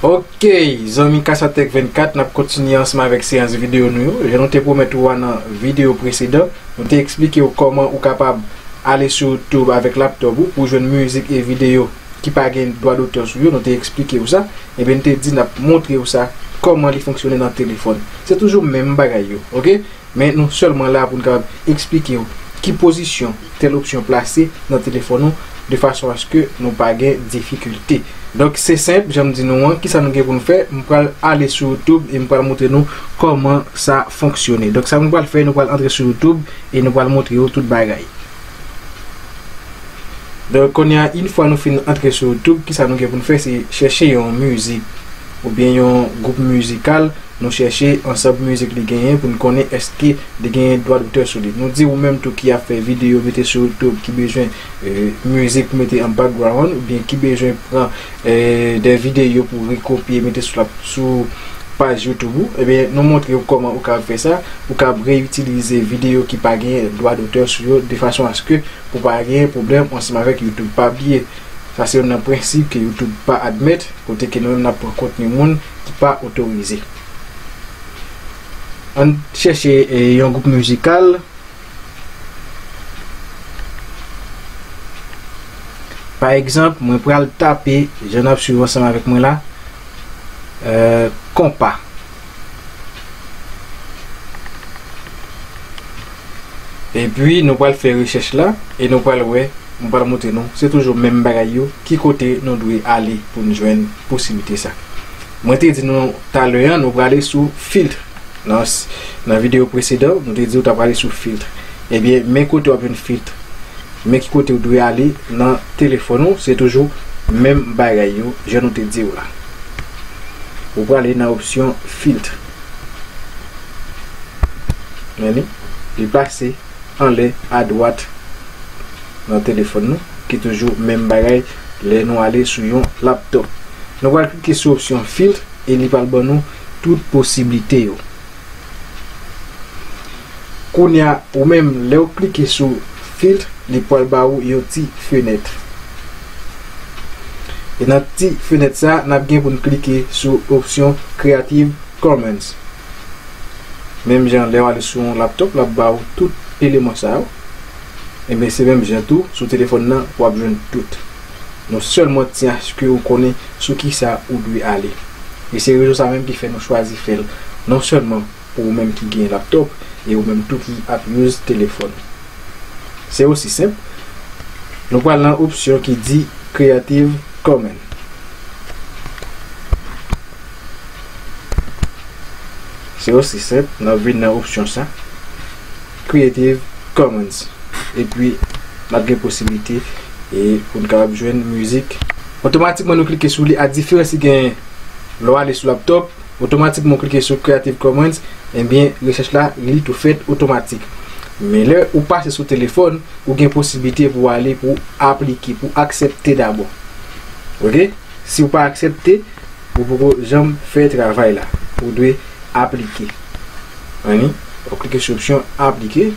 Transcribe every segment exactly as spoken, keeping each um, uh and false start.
Ok, zanmi Kasatech vennkat, n ap kontinye ansanm avèk seyans videyo nou yo. Jan nou te pwomèt ou a nan videyo presedan, nou te eksplike w kòman ou kapab ale sou YouTube avèk laptop ou pou jwenn mizik e videyo ki pa gen dwa dotè sou yo. Nou te eksplike w sa. Ebyen, n te di n ap montre w sa, kòman li fonksyone nan telefòn. Se toujou menm bagay yo, ok? Men nou sèlman la pou n kapab eksplike w ki pozisyon tèl opsyon plase nan telefòn ou, de fason aske nou pa gen difikilte. Donk, se senp, jan m di nou an, kisa nou gen pou n fè? M pral ale sou YouTube e m pral montre nou kòman sa fonksyone. Donk, sa nou pral fè, nou pral antre sou YouTube e nou pral montre yo tout bagay. Donk, kounye a, yon fwa nou fin antre sou YouTube, kisa nou gen pou n fè? Se chèche yon mizik oubyen yon gwoup mizikal. Nou chèche ansanm mizik li genyen pou n konnen èske li genyen dwa dotè sou li. Nou di ou menm tou ki ap fè videyo mete sou YouTube, ki bezwen, eh, mizik pou mete an background, oubyen ki bezwen pran, eh, de videyo pou rekopye mete sou la, sou paj YouTube ou, ebyen, nou montre w kòman ou ka fè sa. Ou ka reyitilize videyo ki pa gen dwa dotè sou yo, de fason aske pou pa gen pwoblèm ansanm avèk YouTube. Pa bliye, sa se youn nan prensip ke YouTube pa admèt, kote ke nou menm n ap pran kontni moun ki pa otorize. Ann chèche, eh, yon gwoup mizikal. Pa egzanp, mwen pral tape, jan n ap swiv ansanm avèk mwen la, eh, konpa. Epi, nou pral fè rechèch la e nou pral wè, m pral montre nou, se toujou menm bagay yo, ki kote nou dwe ale pou n jwenn posiblite sa. Mwen te di nou talè a, nou prale sou filtre. Nan s-, nan videyo presedan, nou te di w ta prale sou filtre. Ebyen, men kote w ap jwenn filtre. Men ki kote w dwe ale nan telefòn ou, se toujou menm bagay yo, jan nou te di w la. Ou prale nan opsyon filtre. Men li, li plase anlè adwat nan telefòn nou, ki toujou menm bagay lè nou ale sou yon laptop. Nou pral klike sou opsyon filtre e li pral ban nou tout posiblite yo. Kounye a, ou menm, lè w klike sou filtre, li pral ba ou yon ti fenèt. E nan ti fenèt sa, n ap gen pou n klike sou opsyon Creative Commons. Menm jan lè w ale sou yon laptop, l ap ba ou tout eleman sa yo. Ebyen, se menm jan tou, sou telefòn nan, w ap jwenn tout. Nou sèlman tyen aske ou konnen sou kisa ou dwe ale. E se rezon sa menm ki fè nou chwazi fè l non sèlman pou ou menm ki gen laptop e ou menm tou ki ap use telefòn. Se osi senp. Nou pral nan opsyon ki di Creative Commons. Se osi senp, n ap vin nan opsyon sa, Creative Commons. Epi, n ap gen posiblite e pou n kapab jwenn mizik. Otomatikman, nou klike sou li, a diferans li genyen lè w ale sou laptop, otomatikman w klike sou Creative Commons, ebyen, rechèch la, li tou fèt otomatik. Men lè ou pase sou telefòn, ou gen posiblite pou w ale, pou w aplike, pou w aksepte dabò. Ok? Si w pa aksepte, ou poko janm fè travay la. Ou dwe aplike. Anni, ou klike sou opsyon aplike.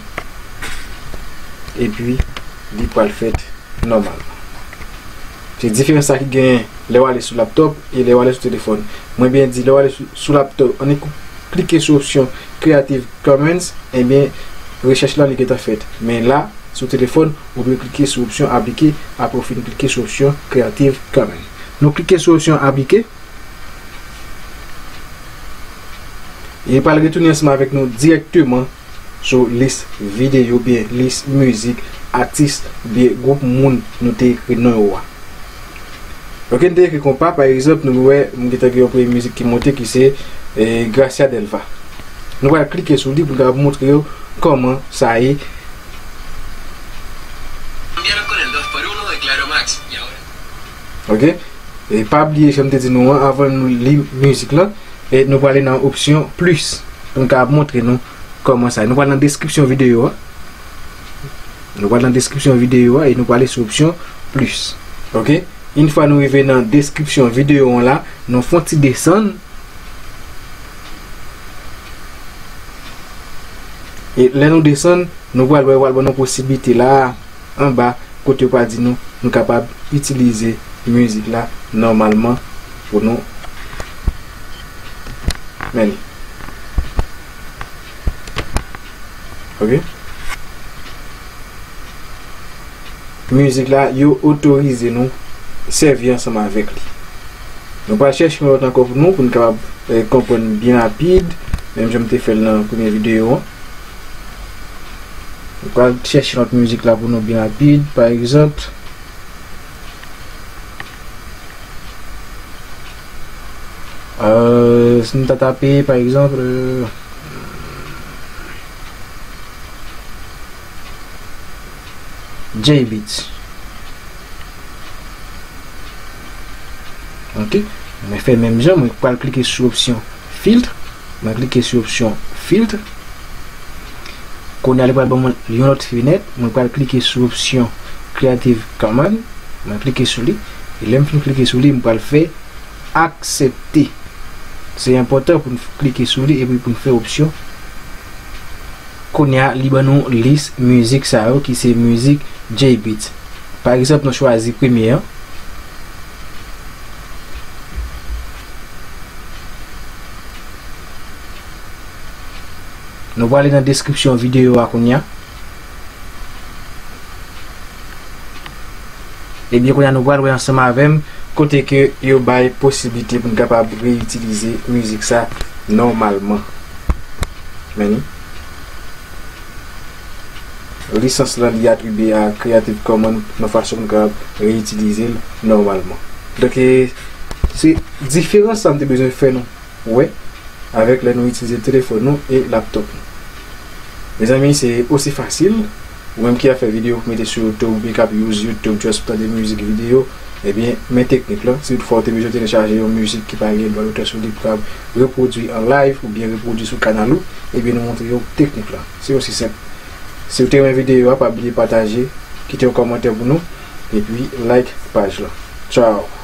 Epi, li pral fèt nòmalman. Se diferans sa ki genyen lè w ale sou laptop e lè w ale sou telefòn. Mwen byen di, lè w ale sou, sou laptop, anni kou-, klike sou opsyon Creative Commons, ebyen, rechèch la, li gentan fèt. Men la, sou telefòn, ou dwe klike sou opsyon aplike, apre w fin klike sou opsyon Creative Commons. Nou klike sou opsyon aplike. E li pral retounen ansanm avèk nou dirèkteman sou lis videyo oubyen lis mizik, atis oubyen gwoup moun nou te ekri non yo a. Ok, n te ekri konpa, pa egzanp, nou wè, m gentan gen yon premye mizik ki monte ki se, eh, Gracia Delva. Nou pral klike sou li pou n kapab montre yo kòman sa ye. Cambiaron con el dos por uno de Claro Max, y ahora. Ok? E pa bliye, jan m te di nou an, avan nou li mizik lan, e nou prale nan opsyon plis pou n kapab montre nou kòman sa ye. Nou pral nan deskripsyon videyo a. Nou pral nan deskripsyon videyo a e nou prale sou opsyon plis. Ok? Yon fwa nou rive nan deskripsyon videyo an la, nou fè yon ti desann. E lè nou desann, nou pral wè, pral ban nou posiblite la, anba, kote yo pral di nou, nou kapab itilize mizik la nòmalman pou nou Men li. Ok. Mizik la, yo otorize nou sèvi ansanm avèk li. Nou pral chèche yon lòt ankò pou nou, pou nou kapab, eh, konprann byen rapid, menm jan m te fè l nan premye videyo an. Nou pral chèche lòt mizik la pou nou byen rapid, pa egzanp. Euh, si nou ta tape, pa egzanp, euh, J-Beatz. Ok. Mwen fè menm jan, mwen pral klike sou opsyon filtre. Mwen klike sou opsyon filtre. Kounye a, li pral ban mwen yon lòt fenèt. Mwen pral klike sou opsyon Creative Commons. Mwen klike sou li. E lè m fin klike sou li, mwen pral fè aksepte. Se enpòtan pou n klike sou li epi pou n fè opsyon. Kounye a, li ban nou lis mizik sa yo ki se mizik J-Beatz. Pa egzanp, nou chwazi premye an. Nou prale nan deskripsyon videyo a kounye a. Ebyen, kounye a nou pral wè ansanm avè m kote ke yo bay posiblite pou n kapab reyitilize mizik sa nòmalman. Men li. Lisans lan li atribye a Creative Commons nan fason pou n kapab reyitilize l nòmalman. Donk, e, se diferans sa m te bezwen fè nou wè avèk lè nou itilize telefòn nou e laptop nou. Mezanmi, se osi fasil. Ou menm ki ap fè videyo pou mete sou YouTube, oubyen k ap use YouTube just pou tande mizik videyo, ebyen, men teknik lan. Si toutfwa ou te bezwen telechaje yon mizik ki pa gen dwa dotè sou li pou kapab repwodui an live oubyen repwodui sou kanal ou, ebyen, nou montre w teknik lan. Se osi senp. Si w te renmen videyo a, pa bliye pataje, kite yon kòmantè pou nou, epi like paj lan. Tchao!